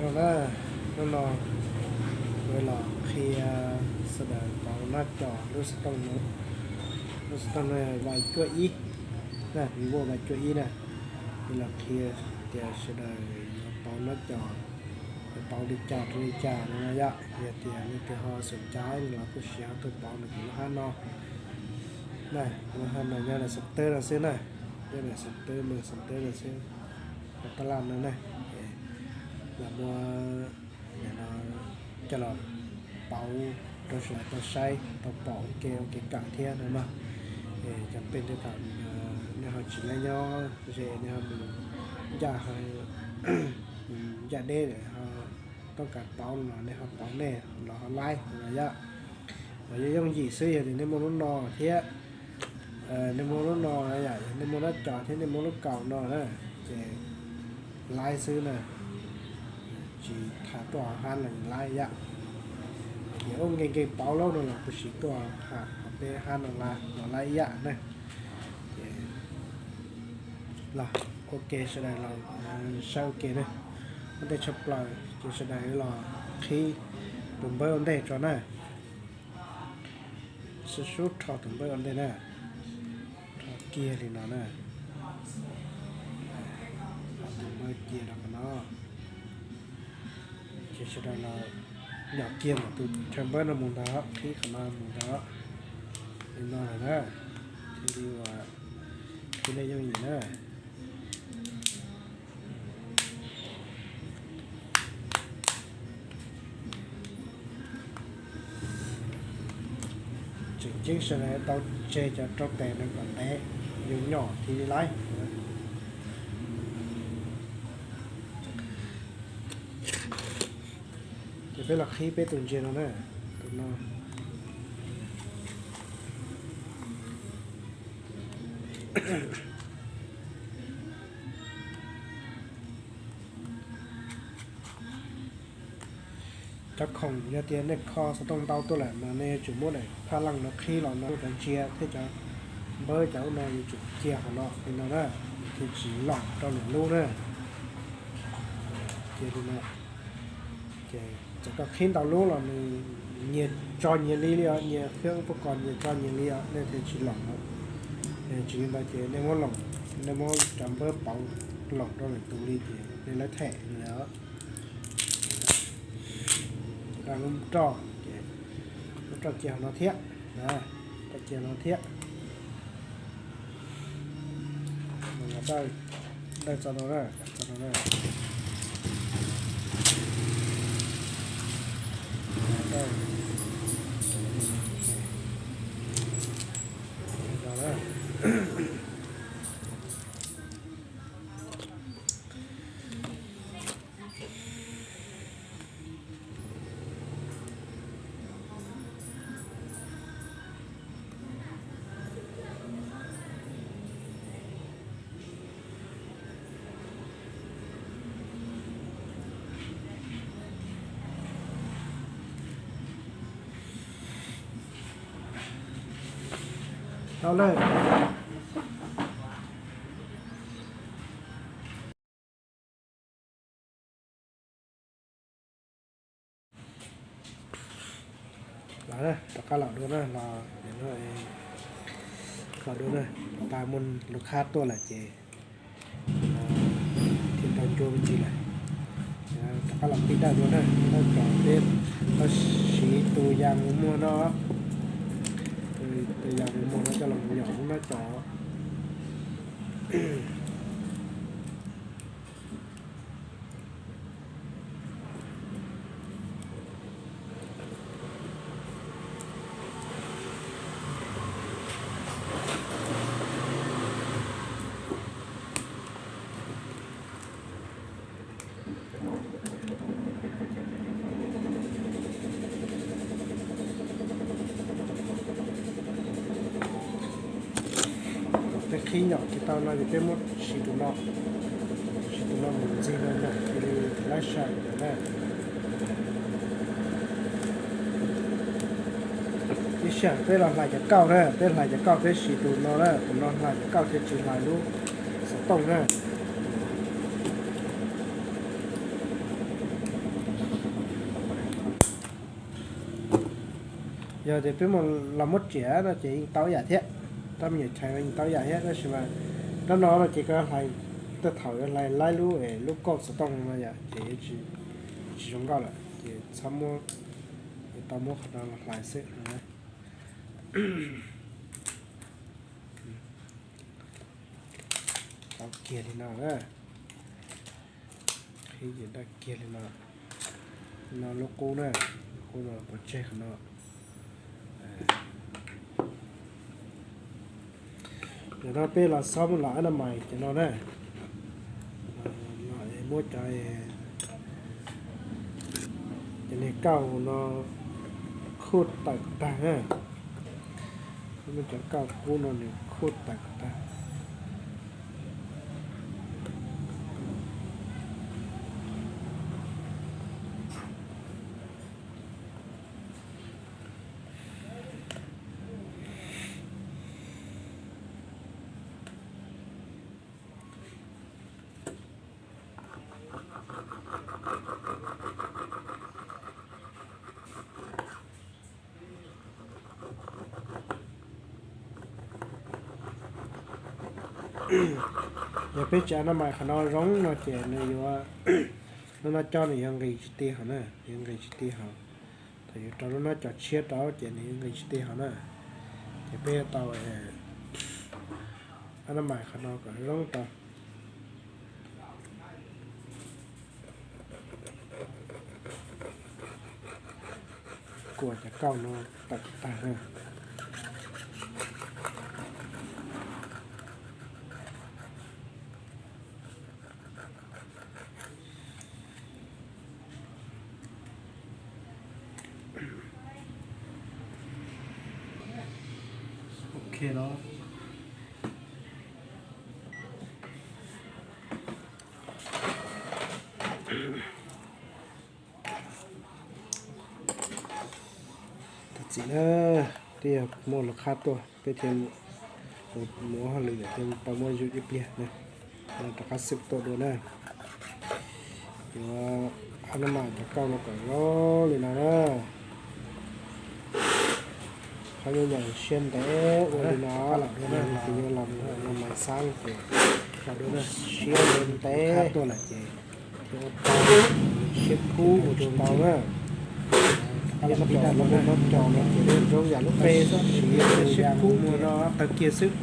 Hnub no, hnub no kuv los qhia sawv daws pauv nab cos lub xov tooj no. Lub xov tooj no Vivo cuaj ib, Vivo Vivo cuaj ib na. Kuv los qhia tias sawv daws yuav pauv nab cos, yuav pauv li cas rau li cas no yom. Yog tias leej twg ho xom cai no los kuj siv ho tuaj pauv nws kuv lub hab no. Na, lub hab no nyob daim xov tooj no xwb na, nyob daim xov tooj, xov tooj no xwb, tab laj no na. Los muab no coj los pauv rau sawv daws tau saib tau pom ua ke, ua kev kawm thiab no mas. Cov pej tej thaum nej ho tsis laib nyob ze, nej ho mus ncaj, ncaj deb lawm ho toob kas pauv no los nej ho pauv nej los ho laib no yom. Los yooj yooj yim xwb, yog tias nej muaj lub no thiab, nej muaj lub no, yog nej muaj nab cos thiab nej muaj lub kaus no na, ces laib xwb na, tsis tas tuaj hauv hab los laib yom. Ces ub nkees nkees pauv lub no los kuj siv tuaj hauv peb hab no los laib ib yam na. Ces los ua ke, sawv daws los saib ua ke na. Ua ntej tshaj plaws ces sawv daws los qhib tus npawb ua ntej tso na. Sib sub rho tus npawb ua ntej na, rho kiag li no na. Rho tus npawb cia rau qhov no, ces sawv daws los nyom kiag ntawm tus chaw npawb no mus ntag, qhib qhov no mus ntag. Li no lawm na, thiaj li uas thiaj li yooj yim na. Tseem ceeb sawv daws tau tseg cov rau tes no kom ntev, yus nyom thiaj li laib. Ces peb los qhib peb tus ntsia no na, tus no. Cov khoom yog tias nej kho xov tooj ntau tuaj lawm mas nej yuav tsum muab daim phaj leej no qhib los no, cov ntsia thiab cov npawb cov ub no yuav tsum cia qhov no li no na, thiaj tsis lom rau lwm lub na. Cia li no. Ces txawm koj qhib ntau lub los nws nyias tso nyias li li os, nyias khab ub pab kos nyias tso nyias li os, nej thiaj tsis lom no. Tsis li ntawd ces nej muab lom, nej muab cov npawb pauv lom rau lwm tus li ces nej lawv them li os. Ces daj lub roj, ces lub roj cia hauv no thiab, roj cia no thiab. Dawj txog no na, txog no na. Dawj. Tau lawm. Los na, rov qab los dua na, los, los dua na, tas muaj lus khab tuaj lawm ces thiaj tau ncua me ntsis lawm. Rov qab los pib dawj dua na, dawj cov peb tau siv tus yas mus muag no, tus yas mus muag no coj los nyom lub nab cos. Peb qhib nyom tsis tau no ces peb muab siv tus no, siv tus no mus ntxig no nyom cia li laib sai ntawm na. Ib sij hawm peb los hlais cov kauj na, peb hlais cov kauj peb siv tus no na, tus no hlais cov kauj thiaj tsis hlais lub xov tooj na. Yog tias peb mus los muab riam no ces yeej tau ib yam thiab, rab me nyuam chais yeej tau ib yam thiab, tab sis mas rab no no ces koj hlais, tej thaum yuav hlais laib lub, lub kauj xov tooj no yom, ces tsis zoo nkauj lawm ces txhob muab, tau muab qhov no los hlais xwb. Tau kiag li no na. Qhib ces daj kiag li no. No lub qub na, lub qub no pov tseg qhov no. Ntawm no peb los xob mus los ab na mais cov no na. Muab cov, cov niag kauj no khuj tawm kom tag na. Muab cov kauj qub no nws khuj tawm kom tag. Yog peb tsis ab na mais qhov no zoo no ces nws yuav, lub no coj nws yuav nqis tsis ti hos na, yuav nqis tsis ti hos. Thaum yuav rau lub no cov tshiab rau ces nws yuav nqis tsis ti hos na. Ces peb yuav tau ab na mais qhov no kom zoo tau. Kuam cov kauj no tawm tag. Ok no. Thov txim na, twb yog muaj lus qhab tuaj peb thiaj mus ua hauj lwm thiaj tau muab zuj ib pliag na. Rov qab xwb tuaj dua na. Yuav ab na mais cov kauj no kom zoo li no na. Qhov nyob nyam siab ntev ua li no, ces yuav los mus mais xab ces siab ntev tuaj lawm ces ua tau siab kub ua tsis tau na. Ib lub cos no ces zoo yam lub peb xwb, siab kub ua no tawg kiag xwb.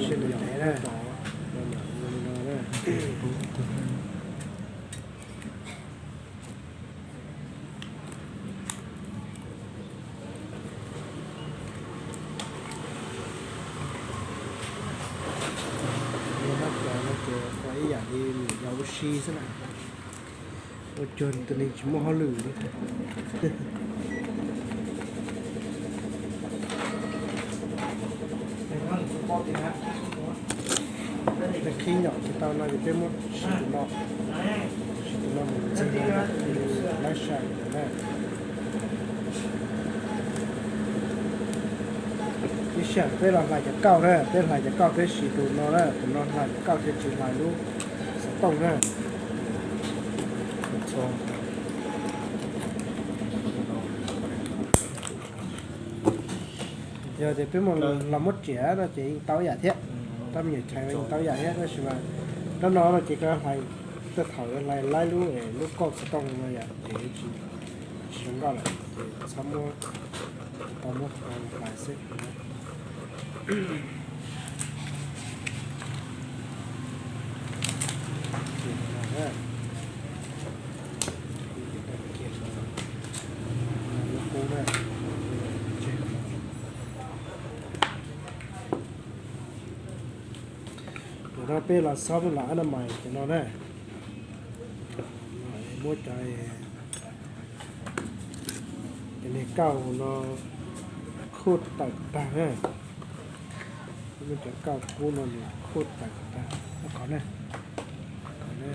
Siab ntev na. Nab cov no ces ua ib yam li nws yog ua si xwb na. Ua cuag tus neeg tsis muaj hauj lwm li. Qhib nyom tsis tau no ces peb muab siv tus no, siv tus no mus ntxig laib sai na. Ib sij hawm peb los hlais cov kauj na, peb hlais cov kauj peb siv tus no na, tus no hlais cov kauj thiaj tsis hlais lub xov tooj na. Yog tias peb mus los muab riam no ces yeej tau ib yam thiab, rab me nyuam chais yeej tau ib yam thiab, tab sis mas rab no no ces koj hlais, tej thaum yuav hlais laib lub, lub kauj xov tooj no yom, ces tsis zoo nkauj lawm ces txhob muab, tau muab qhov no hlais xwb. Ntawm no peb los xob los ab na mais cov no na. Muab cov, cov niag kauj no khuj tawm kom tag na. Muab cov kauj qub no nws khuj tawm kom tag. Qhov na, qhov na.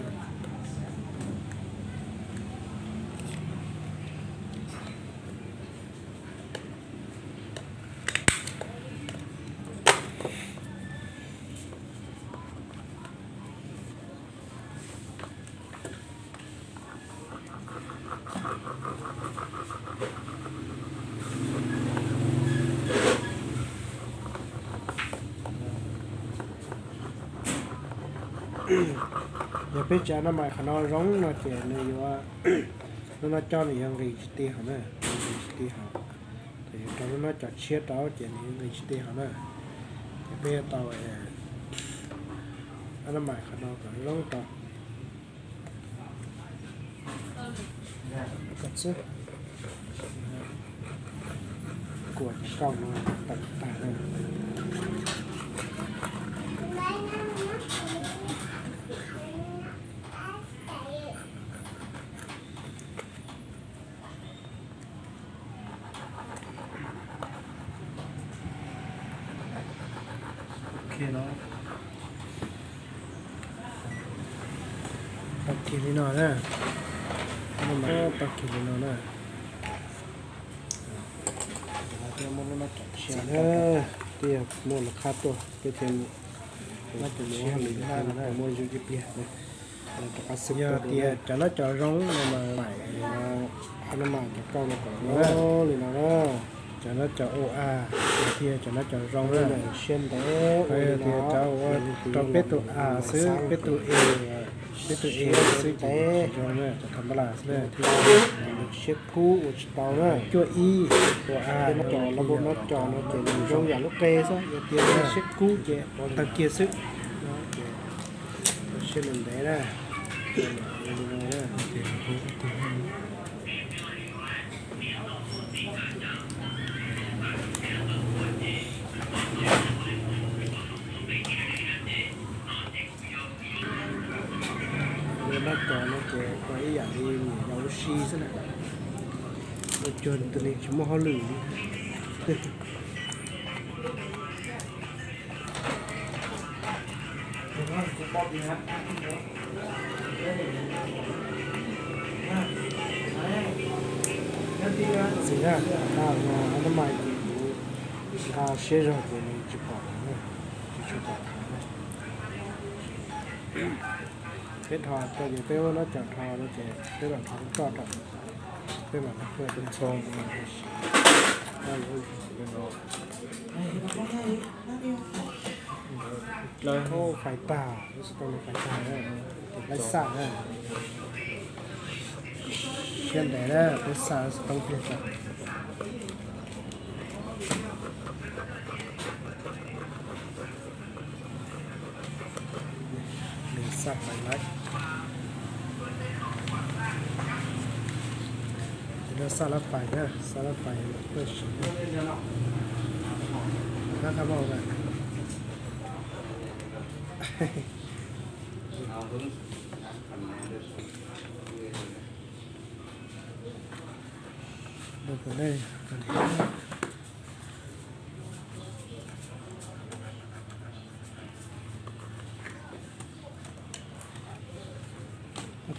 Yog peb tsis a nab mais qhov no zoo no ces nws yuav, lub no coj nws yuav nqis tsis ti hos na, nqis tsis ti hos. Ces yuav rau lub no cov tshiab rau ces nws yuav nqis tsis ti hos na. Ces peb yuav tau a nab mais qhov no kom zoo rau kom xwb. Kuam cov kauj no tawm tag na. Tau kiag li no na. Tau kiag li no na. Twb yog muaj lub qhab tuaj peb thiaj muab zuj ib pliag. Yog tias cov nab cov zoo no mas, a nab mais cov kauj no kom li no na. Cov nab cov ua a thiab cov nab cov zoo na. Siab ntev, tias cov ua rau peb tus a xwb, peb tus e, peb tus e xwb ces tsis zoo na, cov tham pab las xwb na. Siab kub ua tsis tau na. Cuaj ib ua a, cov no cov no ces nws zoo yam lub qe xwb, yog tias siab kub ces tawg kiag xwb. Siab ntev ntev na. Nab cov no ces ua ib yam li niam yau ua si xwb na. Ua cuag tus neeg tsis muaj hauj lwm li. Txiv na, nab mais ces kuv nqa siab zog ces nws tsis pom, tsis tshua pom. Peb dhos rau ces peb muab nab cov dhos no ces peb los dhos roj rau, peb mam li phuaj txog. Fais tag, lub xov tooj no fais tag, ces peb xam na. Siab ntev na, peb xam xov tooj tiag tso. Nws xa fais lawm. Ces no xa lab fais na, xa lab fais mas tuaj sim na. Qab qab maj na.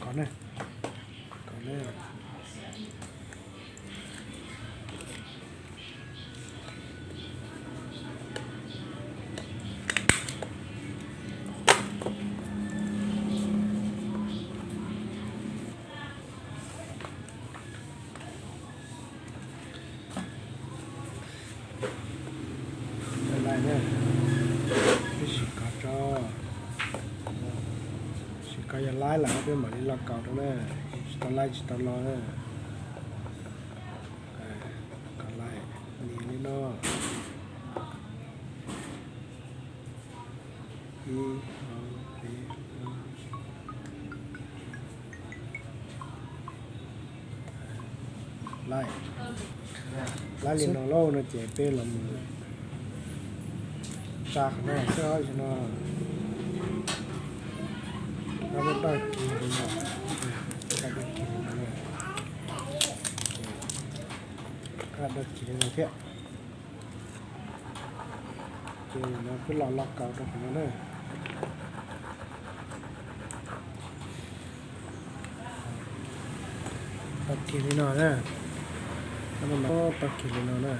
Kov ne, kov ne. Yog laij na, peb sim kov tso, sim kov yog laij lawm peb mam li los kaus rau na, tsis tau laij tsis tau los na. Kov laij, nias li no. Ib, ob, peb, plaub. Laij, laij li no lauj no ces peb los mus tsa qhov no xwb os, no. Koj muab dawj kiag li no, dawj kiag li no, koj dawj kiag li no thiab. Ces no peb los los kaus rau qhov no na. Tau kiag li no na. Tau kiag li no na.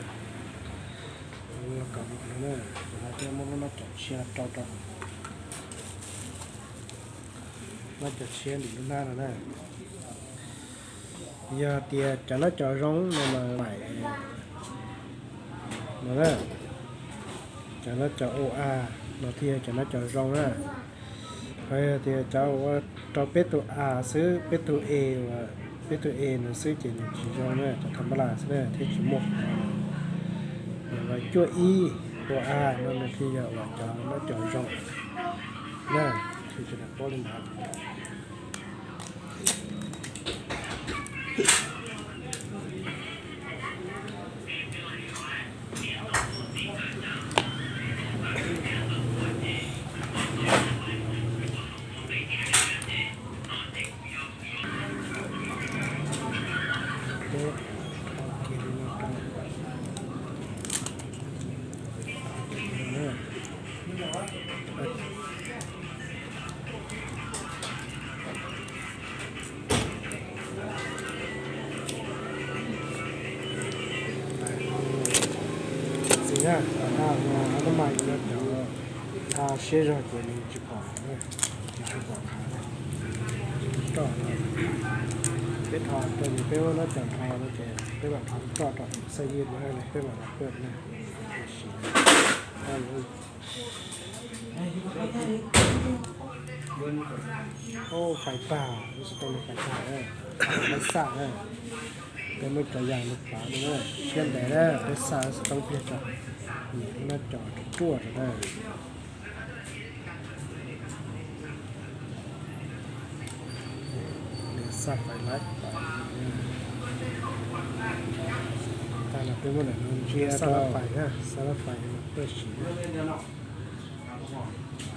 Los kaus rau qhov no na, ces no peb muab lub nab cov tshiab rau rau. Nab cov tshiab ntim lub hnab no na. Yog tias cov nab cov zoo no mas, no na, cov nab cov ua a no thiaj yog cov nab cov zoo na. Tias cov uas rau peb tus A xwb, peb tus E, peb tus E no xwb ces nws tsis zoo na, cov tham ma las xwb na thiaj tsis muaj qhov. Uas cuaj ib, tus A no nws thiaj yog uas cov nab cov zoo na, thiaj tsis paub li ntawd. Txiv na, tom no no mas yus cov siab zog ces nws tsis pom, tsis tshua pom qhov roj. Peb rho rau yus, peb muab nab cov rho no ces peb mam rho roj rau xaj yij no, peb mam los pawj na. Fais tag, lub xov tooj no fais tag, lawv xaj na. Peb muab cov yas no pav no na, siab ntev na, peb xaj xov tooj pliag tso, nws lub nab cov ruaj ruaj rau na. Nws xaj fais laib pam. Tag los peb muab ntawm no ntsia rau fais na, xaj laib fais no pawj siv na.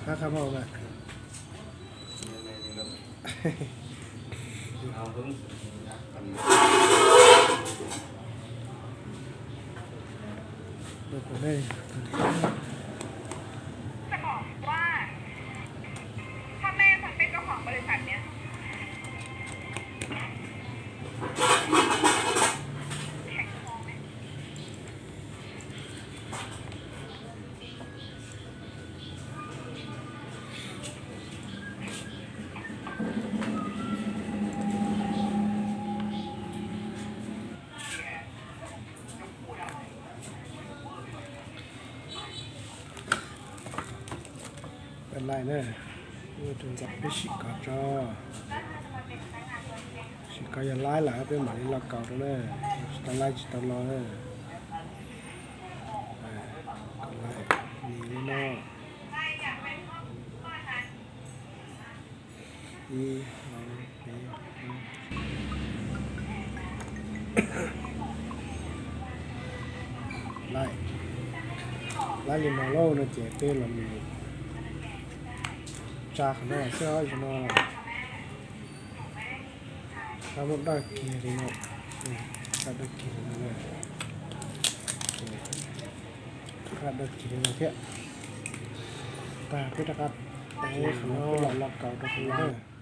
Hab qhab maj mas. Peb laij na, ua tus ntxam peb sim kov tso. Sim kov yog laib lawm peb mam li los kaus rau na, tsis tau laib tsis tau los na. Nim li no. Ib, ob, peb, laij, laij li no lauj no ces peb los mus tsa qhov no xwb os, no. Rov muab dawj kiag li no, dawj kiag li no, rov dawj kiag li no thiab. Tag peb rov qab tev qhov no los los kaus rau qhov no.